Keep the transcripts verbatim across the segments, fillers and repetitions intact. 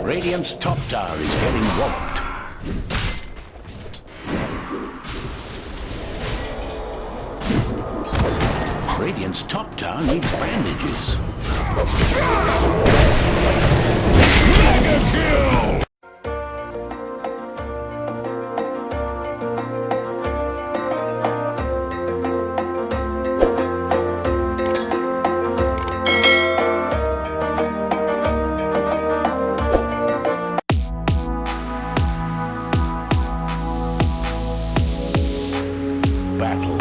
Radiant's top tower is getting walloped. Radiant's top tower needs bandages. Mega kill! Battle.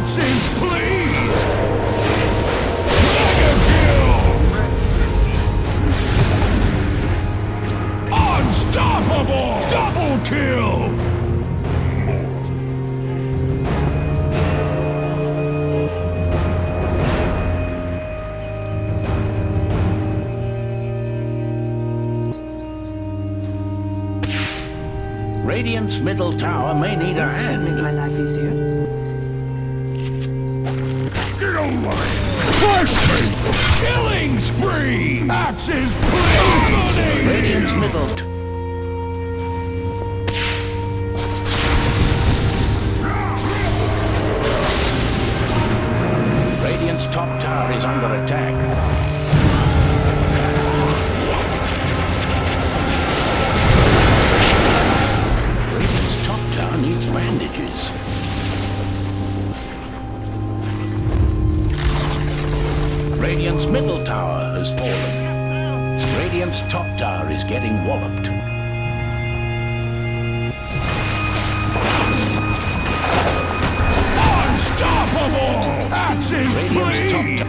Is pleased. Mega kill. Unstoppable. Double kill. Radiant's middle tower may need a hand. This should make my life easier. Get over here! Crush me! Killing spree! Axis, please! Radiant's middle t- Radiant's top tower is under attack. Radiant's top tower needs bandages. Radiant's middle tower has fallen. Radiant's top tower is getting walloped. Unstoppable! Axis, Radiant's top please!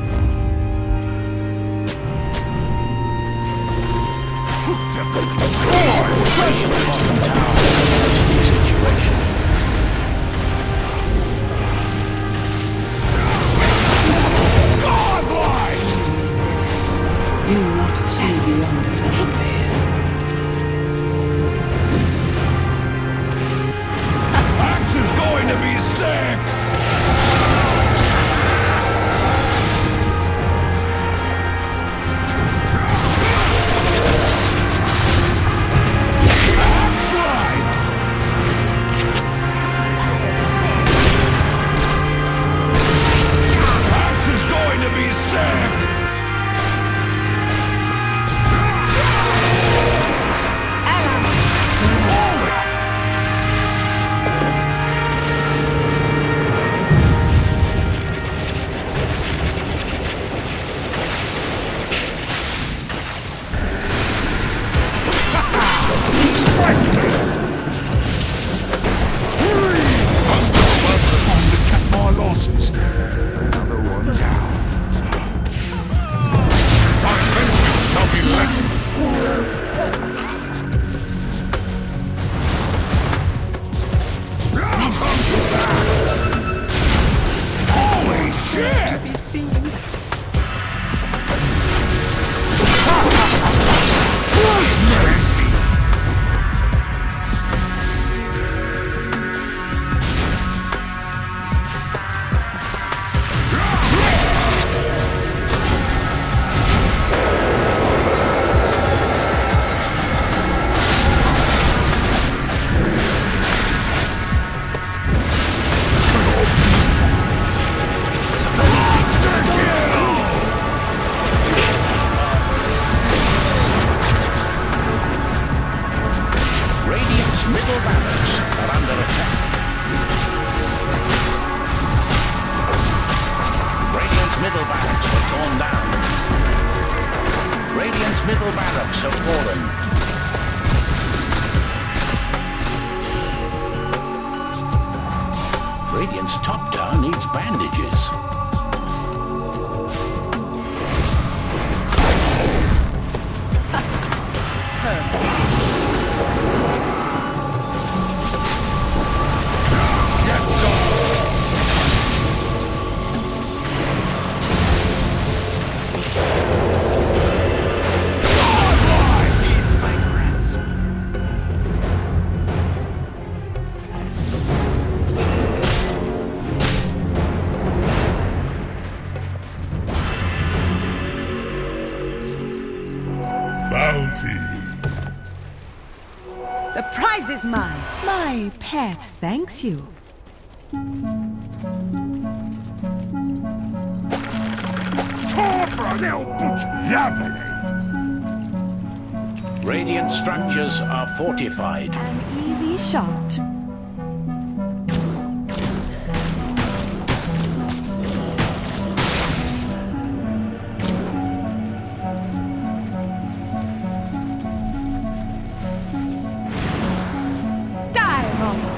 Do not see beyond the phantom veil. Axe is going to be sick! Axe life! Axe is going to be sick! Another one down. My vengeance shall be legend. Holy shit! Radiant's middle barracks are under attack. Radiant's middle barracks were torn down. Radiant's middle barracks have fallen. Radiant's top tower needs bandages. Bounty. The prize is mine. My pet thanks you. Radiant structures are fortified. An easy shot. Die, Robo!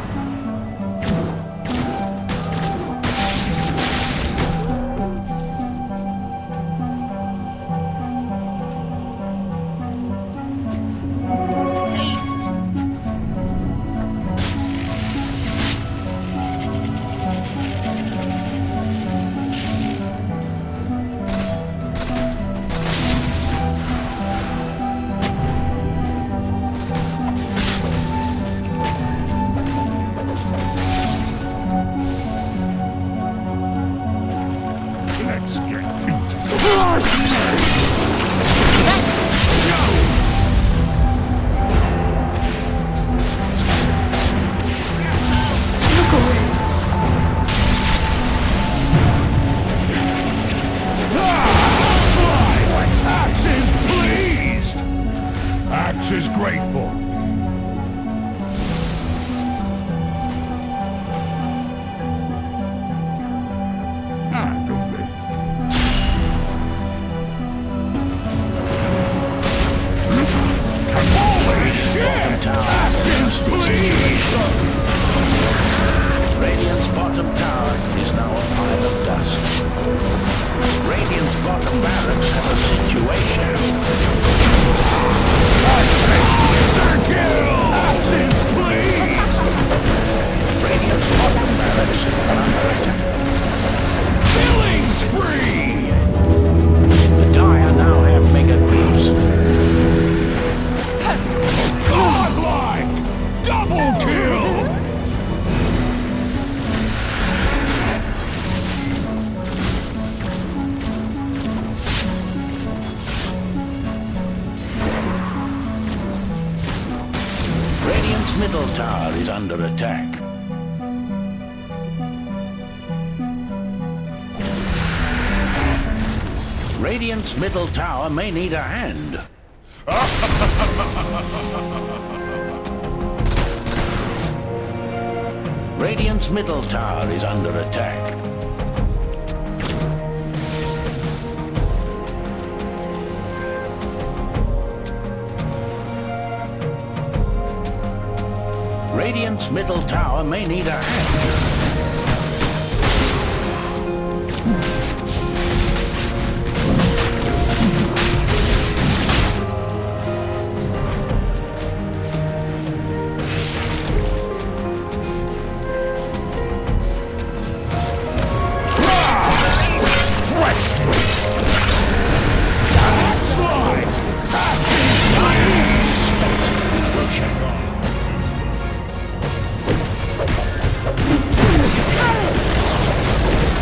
Middle tower is under attack. Radiant's middle tower may need a hand. Radiant's middle tower is under attack. Radiant's middle tower may need a hand. That's right! Ashes to ashes!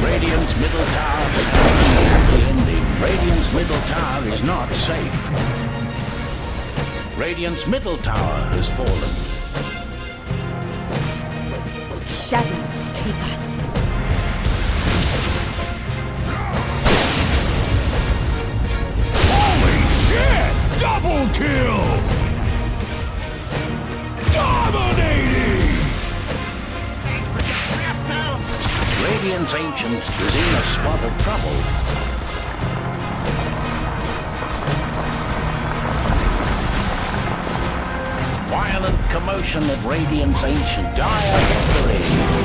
Radiant's middle tower is not safe. Radiant's middle tower is not safe. Radiant's middle tower has fallen. Shadows take us. Holy shit! Double kill! Dominating! Radiant's Ancient is in a spot of trouble. Violent commotion at Radiant's Ancient. Dire victory.